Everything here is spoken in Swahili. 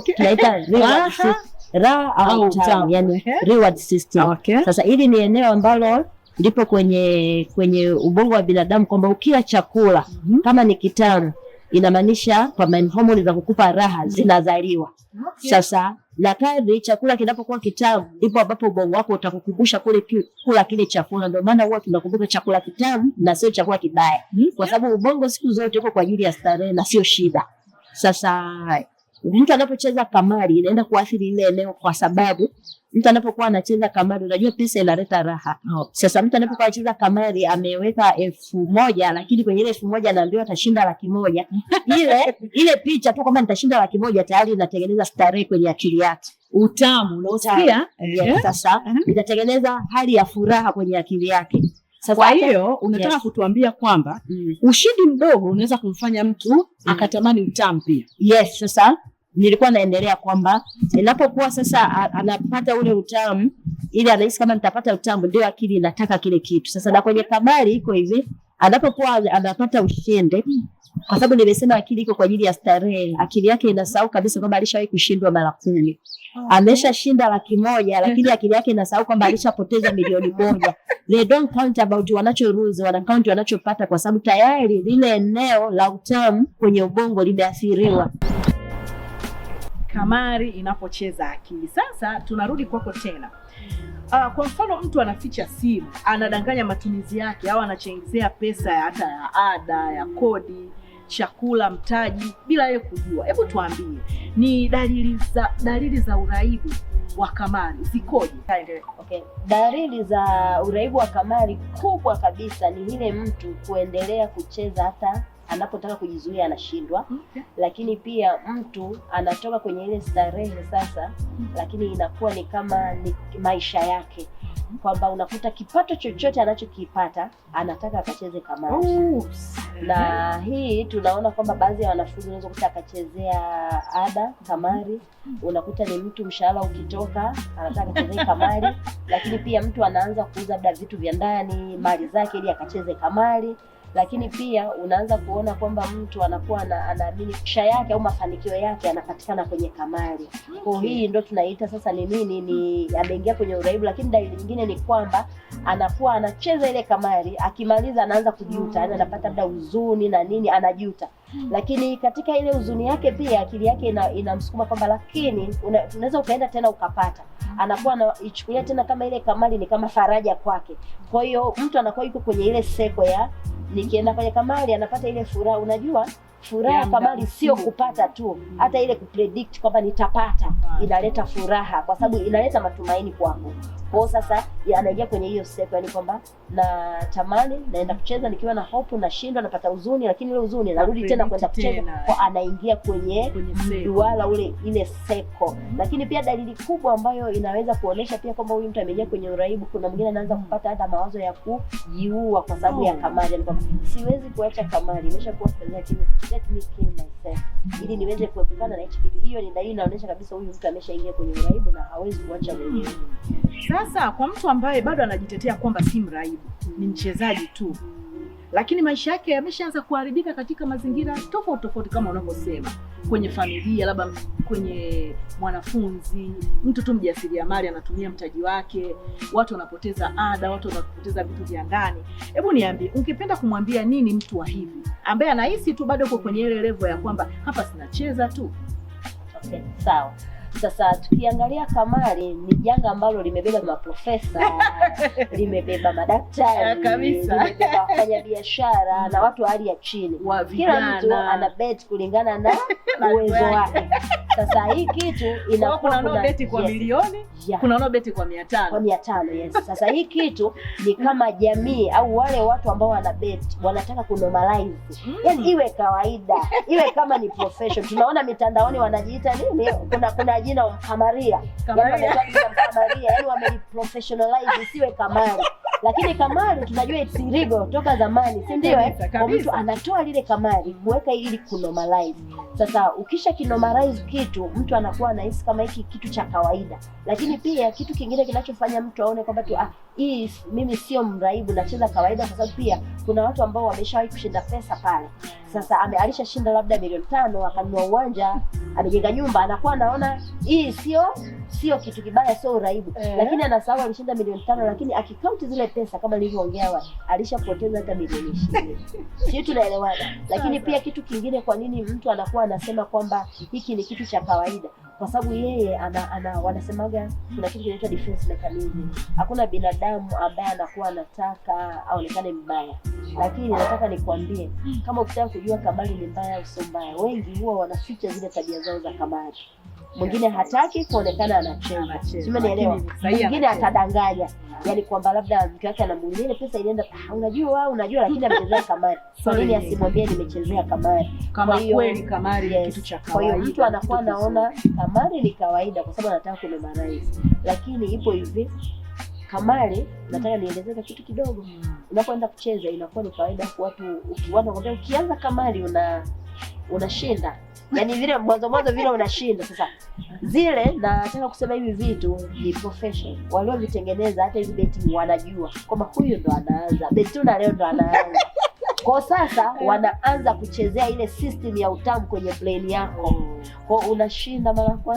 Tunaita reward system, raha au Au utamu, utamu. Yani reward system. Sasa hili ni eneo ambalo lipo kwenye ubongo wa binadamu kwamba ukila chakula kama ni kitamu, inamaanisha kwamba ni homoni za kukupa raha zinazaliwa. Sasa na kadri chakula kinapokuwa kitamu, ndipo ambapo ubongo wako utakukumbusha kula kile chakula. Ndio maana huwa tunakumbuka chakula kitamu na sio chakula kibaya, kwa sababu ubongo siku zote uko kwa ajili ya starehe na sio shida. Sasa mtu anapocheza kamari inaenda kuathiri ile eneo, kwa sababu mtu anapokuwa anacheza kamari, unajua pesa inaleta raha. Sasa mtu anapokuwa anacheza kamari ameweka 1,000, lakini kwenye ile 1,000 anaambiwa atashinda 100,000. Ile picha tu kwamba nitashinda 100,000 tayari inatengeneza starehe kwenye akili yake. Utamu unausikia? Yes, sasa inatengeneza hali ya furaha kwenye akili yake. Sasa Kwa hiyo unataka kutuambia kwamba ushindi mdogo unaweza kumfanya mtu akatamani utamu pia. Yes, sasa nilikuwa naendelea kwamba inapokuwa sasa anapata ule utamu, ili anahisi kama nitapata utamu, ndio akili inataka kile kitu. Sasa na kwenye kamari iko hivi, anapokuwa anapata ushindi, kwa sababu nimesema akili iko kwa ajili ya starehe, akili yake inasahau kabisa kwamba alishawahi kushindwa mara 10. Ameshashinda 100,000, lakini akili yake inasahau kwamba alishapoteza 1,000,000. They don't count about wanacholose, wana count wanachopata, kwa sababu tayari lile eneo la utamu kwenye ubongo limeathiriwa. Kamari inapocheza akili. Sasa tunarudi kwako tena. Kwa mfano mtu anaficha simu, anadanganya matumizi yake au anachengezea pesa ya hata ya ada, ya kodi, chakula, mtaji bila yeye kujua. Hebu tuambie ni dalili za uraibu wa kamari zikoje? Endelea. Okay. Dalili za uraibu wa kamari kubwa kabisa ni ile mtu kuendelea kucheza hata anapotaka kujizuia anashindwa. Lakini pia mtu anatoka kwenye ile starehe sasa, lakini inakuwa ni kama ni maisha yake, kwamba unakuta kipato chochote anachokipata anataka akacheze kamari. Na hii tunaona kwamba baadhi ya wanafunzi unaweza kukuta akachezea ada kamari, unakuta ni mtu mshahara ukitoka anataka akachezee kamari, lakini pia mtu anaanza kuuza labda vitu vya ndani, mali zake ili akacheze kamari. Lakini pia unaanza kuona kwamba mtu anakuwa anaamini maisha yake au mafanikio yake yanapatikana kwenye kamari. Kwa hii ndo tunaita sasa ni nini? Ni ameingia kwenye uraibu. Lakini dalili nyingine ni kwamba anakuwa anacheza ile kamari, akimaliza anaanza kujuta, yani anapata labda huzuni na nini, anajuta. Lakini katika ile huzuni yake pia akili yake inamsukuma kwamba lakini unaweza ukaenda tena ukapata. Anakuwa anaichukulia tena kama ile kamari ni kama faraja kwake. Kwa hiyo mtu anakuwa yuko kwenye ile seko ya nikienda kwenye kamari anapata ile furaha. Unajua furaha Ya muda kamari sio mfupi. kupata tu, hata ile kupredict kwamba nitapata inaleta furaha, kwa sababu inaleta matumaini kwako. Kwa hiyo sasa anaingia kwenye hiyo seko, yani kwamba natamani naenda kucheza nikiwa na hope, nashindwa, napata huzuni, lakini ile huzuni narudi tena kwenda kucheza. Tena. Kwa anaingia kwenye Kwenye seko. duara ule ile seko. Lakini pia dalili kubwa ambayo inaweza kuonesha pia kwamba huyu mtu ameingia kwenye uraibu, kuna mwingine anaanza kupata hata mawazo ya kujiua kwa sababu ya kamari, yani kwamba siwezi kuacha kamari, imeshakuwa, lakini let me kill myself ili niweze kuepukana na hichi kitu. Hiyo ni dalili inaonyesha kabisa huyu mtu ameshaingia kwenye uraibu na hawezi kuacha mwenyewe. Sasa kwa mtu ambaye bado anajitetea kwamba si mraibu, ni mchezaji tu, lakini maisha yake yameshaanza kuharibika katika mazingira tofauti tofauti, kama unavyosema, kwenye familia, labda kwenye mwanafunzi, mtu tu mjasiriamali anatumia mtaji wake, watu wanapoteza ada, watu wanapoteza vitu vya ndani. Hebu niambie, ungependa kumwambia nini mtu wa hivi ambaye anahisi tu bado uko kwenye ile level ya kwamba hapa sinacheza tu? Okay, sawa. Sasa tukiangalia kamari ni janga ambalo limebeba maprofesa, limebeba madaktari, limebeba wafanyabiashara na watu wa hali ya chini. Wa Kila mtu vijana. ana bet kulingana na Na uwezo yake. wake. Sasa hii kitu Kwa inakuwa kuna wanaobeti kwa milioni, kuna wanaobeti kwa mia kwa tano. 500, yes. Sasa hii kitu ni kama jamii au wale watu ambao wana bet wanataka kunormalize, yani iwe kawaida, iwe kama ni profession. Tunaona mitandaoni wanajiita nini, kuna jina mkamaria, yani Kamaria. wametoa jina mkamaria, yani wameliprofessionalize isiwe kamari. Lakini kamari tunajua it's illegal toka zamani, si ndio? Eh? Kabisa, Kwa mtu kabisa. anatoa lile kamari kuweka ili kunormalize. Sasa ukisha kinormalize kitu, mtu anakuwa anahisi kama hiki kitu cha kawaida. Lakini pia kitu kingine kinachofanya mtu aone kwamba tu Hii mimi sio mraibu, nacheza kawaida, kwa sababu pia kuna watu ambao wameshawahi kushinda pesa pale. Sasa alishashinda labda milioni 5, akanunua uwanja, amejenga nyumba, anakuwa anaona hii sio kitu kibaya, sio uraibu lakini anasahau alishinda milioni 5, lakini akikaunti zile pesa kama nilivyoongea awali, alishapoteza hata milioni 20. Sijui tunaelewana? Lakini pia kitu kingine, kwa nini mtu anakuwa anasema kwamba hiki ni kitu cha kawaida? Kwa sababu yeye ana wanasemaga kuna kitu kinaitwa defense mechanism. Hakuna binadamu ambaye anakuwa anataka aonekane mbaya, lakini nataka nikwambie, kama ukitaka kujua kamari ni mbaya au sio mbaya, wengi huwa wanaficha zile tabia zao za kamari. Mwingine hataki kuonekana anacheza, Anacheza, si umenielewa? lakini sahihi Mwingine anacheza. atadanganya, yaani kwamba labda mke wake anamuuliza ile pesa ilienda, ah, unajua unajua, lakini amechezea kamari. Kwa nini Sorry. asimwambie nimechezea kamari? Kama Kwa hiyo- kweli kamari ni Yes. kitu cha Kwa hiyo kawaida. mtu anakuwa kitu kizuri. anaona kamari ni kawaida kwa sababu anataka kunormalize, lakini ipo hivi kamari, nataka nielezeke kitu kidogo. Unapoenda kucheza inakuwa ni kawaida watu watu wanakwambia ukianza kamari unashinda, yaani vile mwanzo mwanzo vile unashinda. Sasa zile, nataka kusema hivi vitu ni profession, waliovitengeneza hata hizi betting wanajua kwamba huyu ndo anaanza Betuna leo ndo anaanza kwa sasa, wanaanza kuchezea ile system ya utamu kwenye brain yako, kwa unashinda mara kwa